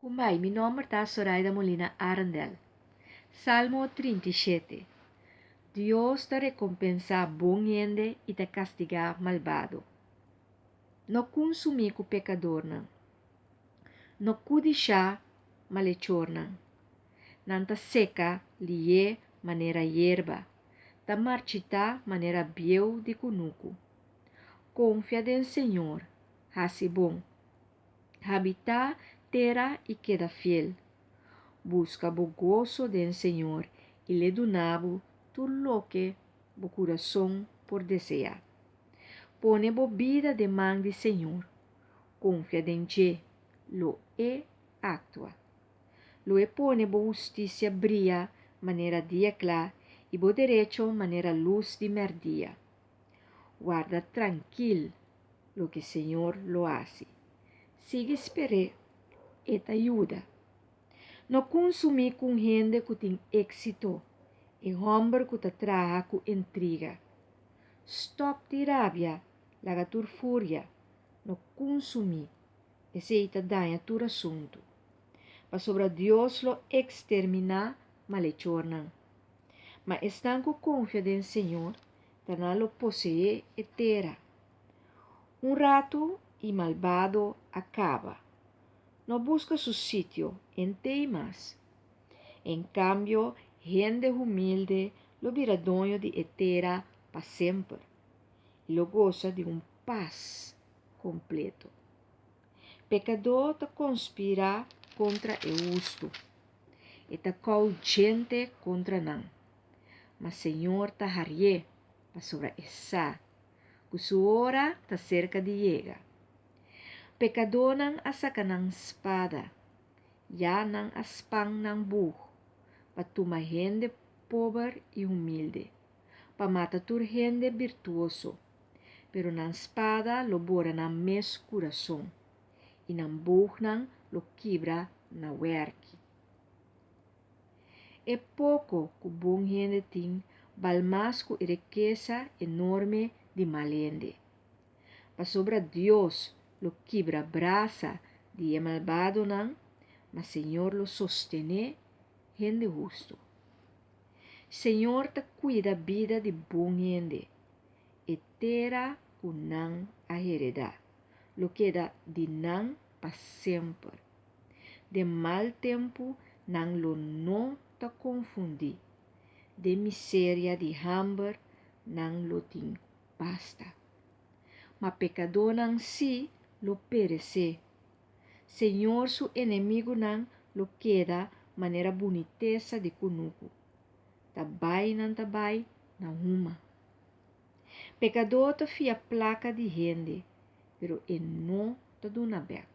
Kumbai, mi nomber ta Soraida Molina Arendel. Salmo 37. Dios ta rekompensá bon hende i ta kastigá malbado. No kunsumí ku pekadornan. No kudishá malechornan. Nan ta seka lihé manera yerba, ta marchitá manera bieu di kunuku. Konfia den Señor, hasi bon. Habitá tera i keda fiel. Buska bo goso den Señor i l'e duna bo tur loke bo kurason por deseá. Pone bo bida den man di Señor, konfia den dje, lo e aktua. Lo e pone bo hustisia bria manera dia kla i bo derecho manera lus di mèrdia. Warda trankil loke Señor lo hasi. Sigui sper'é, e ta yuda. No kunsumí ku un hende ku tin éksito, e hòmber ku ta traha ku intriga. Stòp di rabia, laga tur furia. No kunsumí, esei ta daña tur asuntu. Pasobra Dios lo eksterminá malechornan. Ma esnan ku konfia den Señor, ta nan lo poseé e tera. Un ratu i malbado a kaba. No buska su sitio en tei mas. En kambio, hende humilde lo bira doño di e tera pa semper i lo gosa di un pas kompleto. Pekadó ta konspirá kontra e hustu, e ta kou djente kontra nan. Ma Señor ta harié, pasobra e sa ku su ora ta serka di yega. Pekadónan a saka nan spada, ya nan a span nan bug pa tuma hende pober i humilde, pa mata tur hende birtuoso, pero nan spada lo bora nan mes kurason, i nan bognan lo kibra na wèrki. E poko ku bon hende tin bal mas ku e rikesa enorme di mal hende. Pasobra Dios lo kibra brasa di e malbadonan, ma Señor lo sostené hende hustu. Señor ta kuida bida di bon hende, e tera ku nan a heredá lo keda di nan pa semper. Den mal tempu nan lo no ta konfundí, den miseria di hamber nan lo tin basta. Ma pekadónan sí lo peresé. Señor su enemigunan lo keda manera bunitesa di kunuku, ta bai nan ta bai na huma. Pekadó ta fia plaka di hende, pero e no ta duna bèk.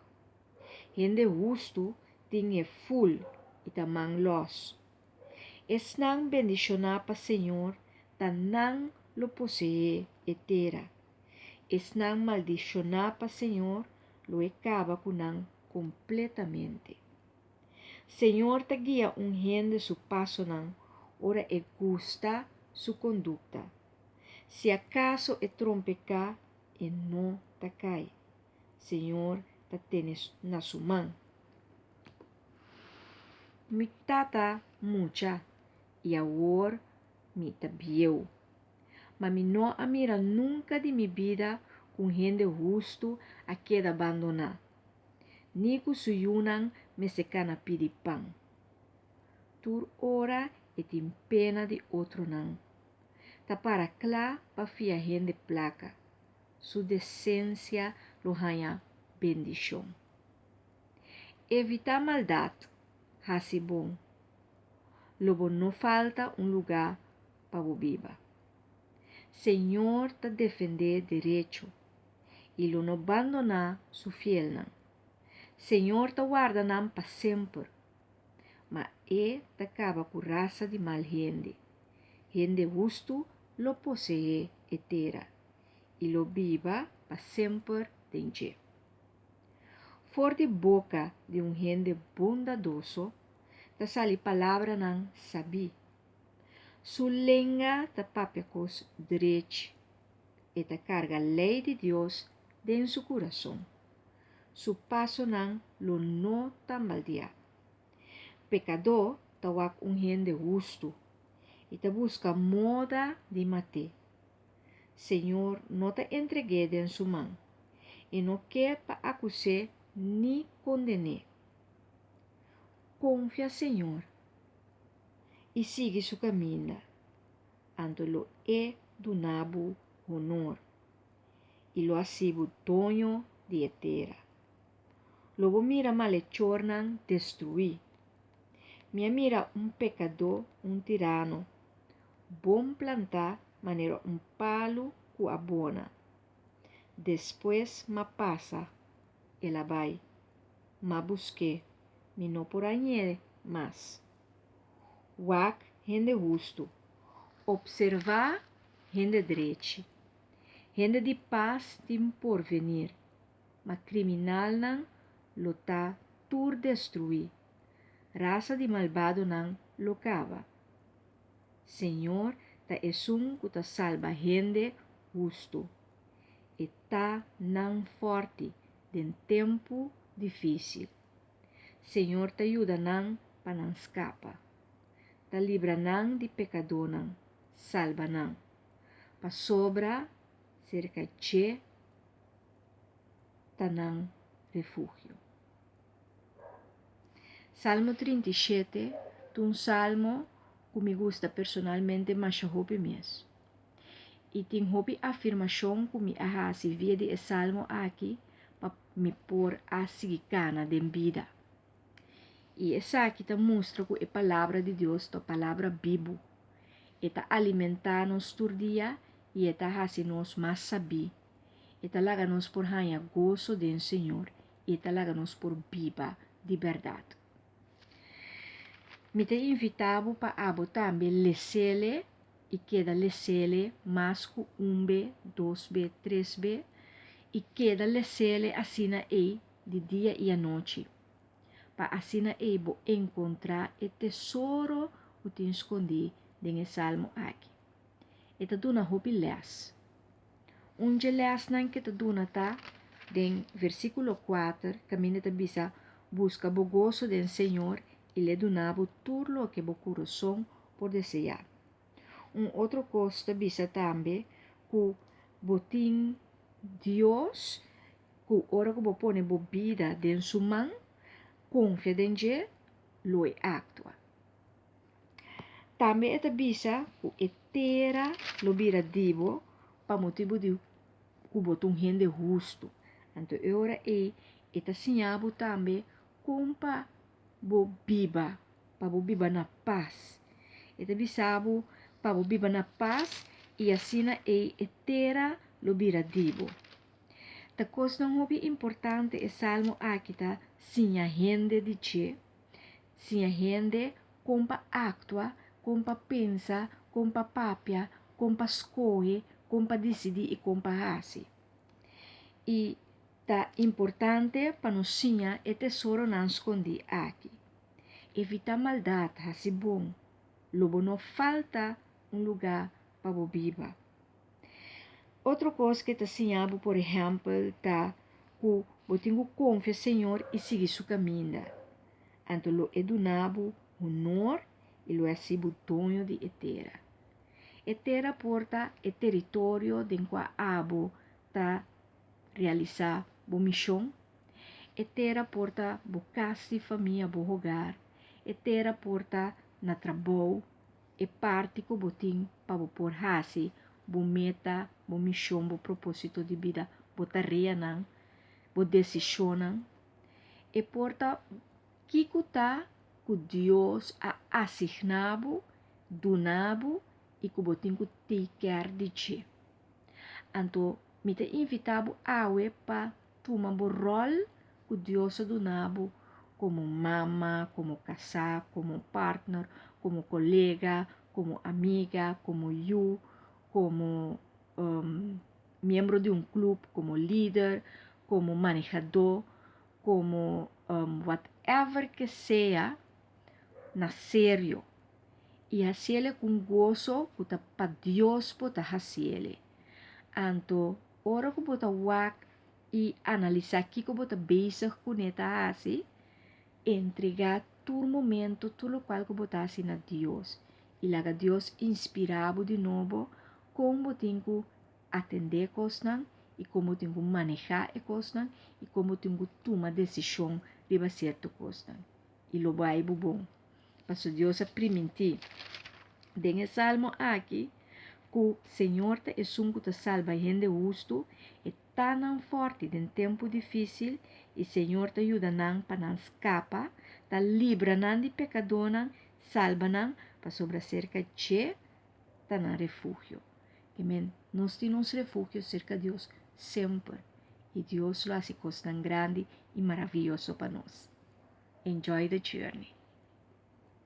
Hende hustu tin e ful i ta man lòs. Esnan bendishoná pa Señor ta nan lo poseé e tera. Esnan maldishoná pa Señor lo e kaba ku nan kompletamente. Señor ta guia un hende su pasonan ora e gusta su kondukta. Si akaso e trompeká, e no ta kai. Señor ta tene na su man. Mi tata mucha i awor mi ta bieu. Ma mi no a mira nunka di mi bida ku un hende hustu a keda bandoná, ni ku su yunan mester kana pidi pan. Tur ora e tin pena di otronan. Ta para kla pa fia hende plaka. Su desensia lo haña bendishon. Evitá maldat, hasi bon. Lo bo no falta un lugá pa bo biba. Señor ta defendé derecho i lo no bandoná su fielnan. Señor ta warda nan pa semper, ma e ta kaba ku rasa di mal hende. Hende hustu lo poseé e tera. I lo biba pa semper den dje. For di boka di un hende bondadoso ta sali palabranan sabí. Su lenga ta papia kos drechi. E ta karga lei di Dios den su kurason. Su pasonan lo no tambaldiá. Pekadó ta wak un hende hustu i ta buska moda di mat'é. Señor no ta entreg'é den su man, i no ke pa akus'é ni konden'é. Konfia Señor i sigui su kaminda, anto lo E duna bo honor i lo hasi bo doño di e tera. Lo bo mira malechornan destruí. Mi a mira un pekadó, un tirano, bon plantá manera un palu ku a bona. Despues m'a pasa, el a bai. M'a busk'é, mi no por hañ'é mas. Wak hende hustu. Opservá hende drechi. Hende di pas tin porvenir, ma kriminalnan lo ta tur destruí. Rasa di malbadonan lo kaba. Señor ta esun ku ta salba hende hustu. E ta nan fòrti den tempu difísil. Señor ta yuda nan pa nan skapa. Ta libra nan di pekadónan, salba nan. Pasobra serka dje ta nan refugio. Salmo 37 ta un salmo ku mi gusta personalmente masha hopi mes. I tin hopi afirmashon ku mi a hasi via di e salmo aki pa mi por a sigui kana den bida. I esaki ta mustra ku e Palabra di Dios ta palabra bibu. E ta alimentá nos tur dia i e ta hasi nos mas sabí. E ta laga nos por haña goso den Señor i e ta laga nos por biba di bèrdat. Mi ta invitá bo pa abo tambe les'ele i keda les'ele mas ku un be, dos be, tres be, i keda les'ele asina ei di dia i anochi, pa asina ei bo enkontrá e tesoro ku tin skondí den e salmo aki. E ta duna hopi lès. Un dje lèsnan ke ta duna ta den versíkulo kuater kaminda ta bisa, Buska bo goso den Señor i l'e duna bo tur loke bo kurason por deseá. Un otro kos ta bisa tambe ku bo tin Dios ku ora ku bo pone bo bida den su man, konfia den dje, lo e aktua. Tambe e ta bisa ku e tera lo bira di bo pa motibu di ku bo ta un hende hustu. Anto e ora ei e ta siña bo tambe kon pa bo biba, pa bo biba na pas. E ta bisa bo pa bo biba na pas i asina ei e tera lo bira di bo. Ta kosnan hopi importante e salmo aki ta siña hende di dje. Siña hende kon pa aktua, kon pa pensa, kon pa papia, kon pa skohe, kon pa disidí i kon pa hasi. I ta importante pa nos siña e tesoronan skondí aki. Evitá maldat, hasi bon. Lo bo no falta un lugá pa bo biba. Otro kos ke ta siña bo, por ehèmpel, ta ku bo tin ku konfia Señor i sigui su kaminda. Anto lo e duna bo honor i lo e hasi bo doño di e tera. E tera por ta e teritorio den kua abo ta realisá bo mishon. E tera por ta bo kas di famia, bo hogar. E tera por ta na trabou. E parti ku bo tin pa bo por hasi bo meta, bo mishon, bo propósito di bida, bo tareanan, bo desishonnan. E por ta kiko ta ku Dios a asigná bo, duna bo i ku bo tin ku take care di dje. Anto mi ta invitá bo awe pa tuma bo ròl ku Dios a duna bo komo mama, komo kasá, komo partner, komo kolega, komo amiga, komo yu, komo miembro di un klup, komo lider, komo manehadó, komo whatever ke sea, na serio. I hasiele ku un goso ku ta pa Dios bo ta hasiele. Anto ora ku bo ta wak. i analisá kiko bo ta bezig kuné ta hasi, entregá tur momento tur lokual ku bo ta hasi na Dios i laga Dios inspirá bo di nobo kon bo tin ku atendé kosnan i kon bo tin ku manehá e kosnan i kon bo tin ku tuma desishon riba sierto kosnan. I lo bai bo bon. Pasobra Dios a primintí den e salmo aki ku Señor ta esun ku ta salba hende hustu, e ta nan fòrti den tempu difísil i Señor ta yuda nan pa nan skapa, ta libra nan di pekadónan, salba nan, pasobra serka dje ta nan refugio. Ke men, nos tin nos refugio serka Dios semper, i Dios lo hasi kosnan grandi i maravioso pa nos. Enjoy the journey!